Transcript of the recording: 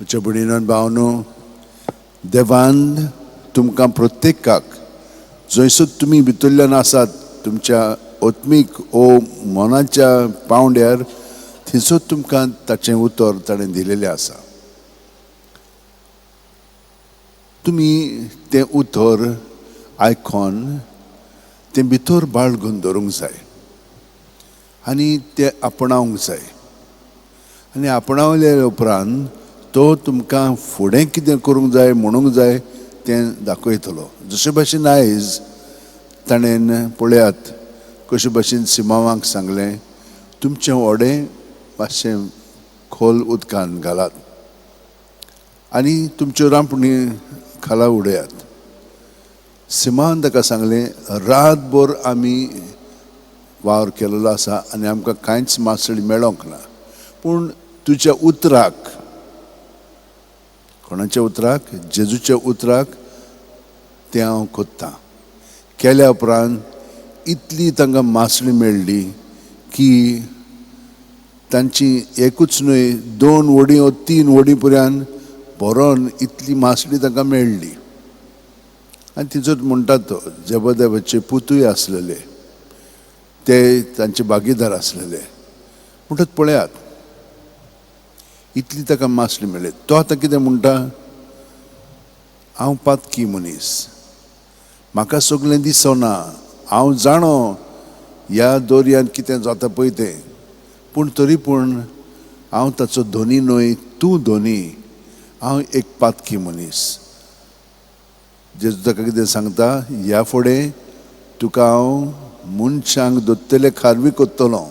म्हज्या भयणीन भावनो, देवान तुमकां प्रत्येकाक जंयसर तुमी भितरल्यान आसात तुमच्या आत्मीक ओ मनाच्या पावंड्यार थंयसर तुमकां ताचें उतर ताणें दिलेलें आसा. तुमी तें उतर आयकोन तें भितर बाळगून दवरूंक जाय आनी तें आपणावंक जाय आनी आपणावल्या उपरांत तो तुमकां फुडें कितें करूंक जाय म्हणूंक जाय तें दाखयतलो. जशे भाशेन आयज ताणें पळयात कशे भाशेन सिमांवाक सांगलें, तुमचें व्हडें मातशें खोल उदकान घालात आनी तुमच्यो रांपणी खाला उडयात. सिमांवान ताका सांगलें, रातभर आमी वावर केलेलो आसा आनी आमकां कांयच मासळी मेळोंक ना, पूण तुज्या उतराक, कोणाच्या उतराक, जेजूच्या उतराक तें हांव कोत्तां. केल्या उपरांत इतली तांकां मासळी मेळ्ळी की तांची एकूच न्हय 2 व्हडीं ओ 3 व्हडीं पर्यंत भरोन इतली मासळी तांकां मेळ्ळी. आनी तिचोच म्हणटा तो जेबदेवाचे पुतूय आसलेले, ते तांचे भागीदार आसलेले. म्हणटच पळयात इतली ताका मासळी मेळ्ळी. तो आतां कितें म्हणटा, हांव पातकी मनीस, म्हाका सगळें दिसना, हांव जाणो ह्या दर्यांत कितें जाता पळय तें, पूण तरी पूण हांव ताचो धनी न्हय, तूं धनी, हांव एक पातकी मनीस. जेजू ताका कितें सांगता, ह्या फुडें तुका हांव मनशांक दोत्तले खारवी कोत्तलो.